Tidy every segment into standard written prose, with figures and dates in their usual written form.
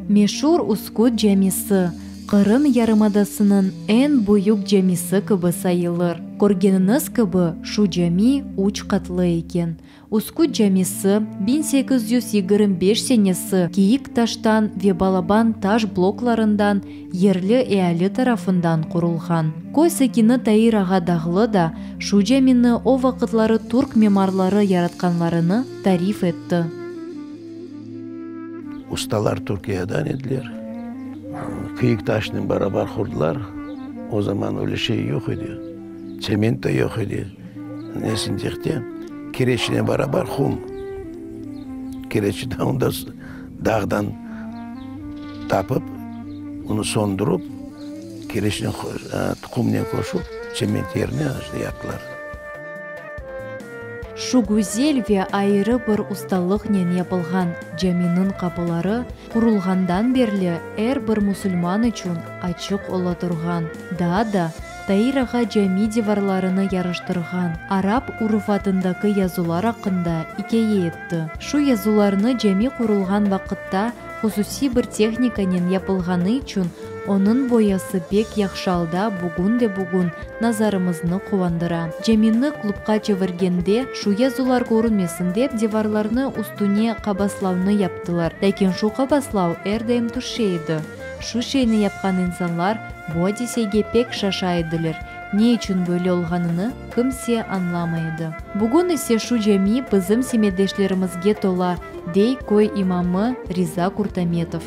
Meşur Üsküt camisi, Qırım yarımadasınıñ eñ büyük camisi kibi sayılır. Körgeniñiz kibi, şu cami üç qatlı eken. Üsküt camisi, 1825 senesi kiyik taştan ve balaban taş bloklarından yerli eali tarafından qurulğan. Köy sakini Tair ağa Dağlı da şu camini o vaqıtları türk mimarları yaratqanlarını tarif etti. Ustalar Türkiyadan ediler. Kiyik taşnen barabar qurdılar. O zaman öyle şey yoq edi. Tsement de yoq edi. Nesin dehte, kireçnen barabar qum. Kireçi de onda dağdan tapıp, onı söndürip, kireçnen, qumnen qoşup, tsement yerine işte yaptılar. Şu güzel ve ayrı bir ustalıqnen yapılğan caminiñ qapıları qurulğandan berli er bir musulman içün açıq ola turğan. Daa da Tair ağa cami divarlarını yaraştırğan arap urufatındaki yazular aqqında ikâye etti. Şu yazularnı cami qurulğan vaqıtta hususiy bir tehnikanen yapılğanı içün onıñ boyası pek yahşı alda bugün de bugün nazarımıznı quvandıra. Camini klubqa çevirgende şu yazular körünmesin dep divarlarnı üstüne qabaslavnı yaptılar, lâkin şu qabaslav er daim tüşe edi. Şu şeyni yapqan insanlar bu adisege pek şaşa ediler, ne içün böyle olğanını kimse añlamay edi. Bugün ise şu cami bizim semetdeşlerimizge tola, dey köy imamı Riza Kurtametov.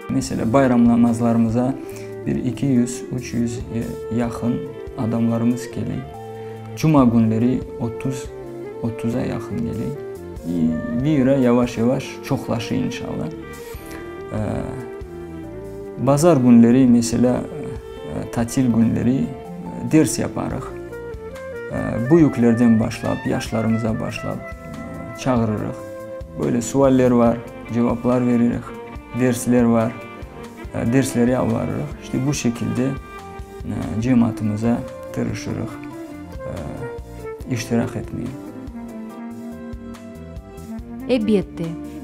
Meselâ, bayram namazlarımıza bir 200, 300 yaqın adamlarımız kele. Cuma künleri 30, otuza yaqın kele. Vira yavaş-yavaş çoqlaşa inşallah. Bazar künleri, meselâ, tatil künleri ders yaparıq. Büyüklerden başlap, yaşlarımıza başlap çağırırıq. Böyle sualler var, cevaplar veririk, dersler var, dersleri alıp varırıq. İşte bu şekilde cemaatımıza tırışırıq iştirak etmege. Elbette,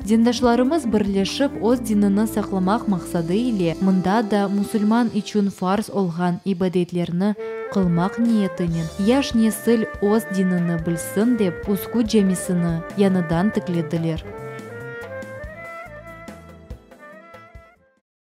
dindaşlarımız birleşip öz dinini saqlamaq maqsadı ile mında da musulman içün farz olğan ibadetlerni qılmaq niyetinen yaş nesil öz dinini bilsin dep Üsküt camisini yañıdan tiklediler.